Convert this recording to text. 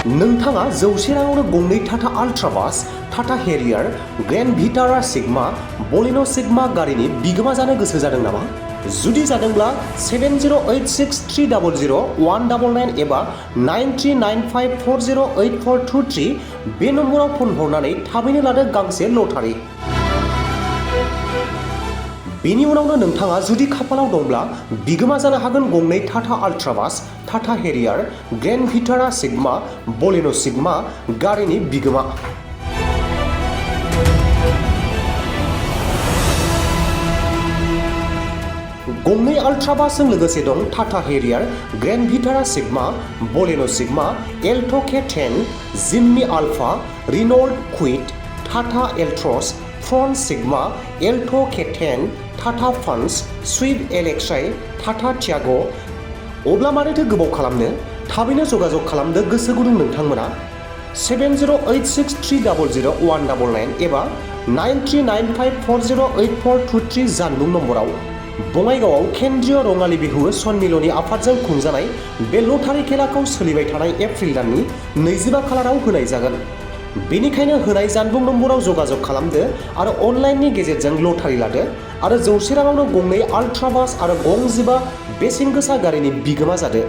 नोंथाङा 100 राङावनो गंनै Tata ultra bus, Tata Harrier, grand Vitara Sigma, Baleno' Sigma गारिनि बिगोमा जानो गोसो जादों नामा? जुदि जादोंब्ला 7086300199 एबा 9395408423 बे नम्बराव फन हरनानै थाबैनो लादो गांसे लटारि। बेनि उनावनो नोंथाङा जुदि खाफालाव दंब्ला बिगोमा जानो हागोन गंनै Tata ultra bus, Tata Harrier, grand Vitara Sigma, Baleno' Sigma गारिनि बिगोमा। गंनै आल्ट्रा बासजों लोगोसे दं Tata Harrier, grand Vitara Sigma, Baleno' Sigma, Alto' K10, Jimny Alpha, Renault Kwid, Tata Altroz, Fronx Sigma, Alto' K10, Tata Punch, Swift LXi, Tata Tiago'. अब्ला मानोथो गोबाव खालामनो? थाबैनो जगाजग खालामदो गोसो गुदुं नोंथांमोना 7086300199 एबा 9395408423 जानबुं नम्बराव। बङाइगावआव केन्द्रीय रङाली बिहु सन्मिलनी आफादजों खुंजानाय बे लटारि खेलाखौ सोलिबाय थानाय एप्रिल दाननि 25 खालाराव होनाय जागोन। बेनिखायनो होनाय जानबुं नम्बराव जगाजग खालामदो आरो अनलाइननि गेजेरजों लटारि लादो आरो 100 राङावनो गंनै आल्ट्रा बास आरो गं 15 बेसेन गोसा गारिनि बिगोमा जादो।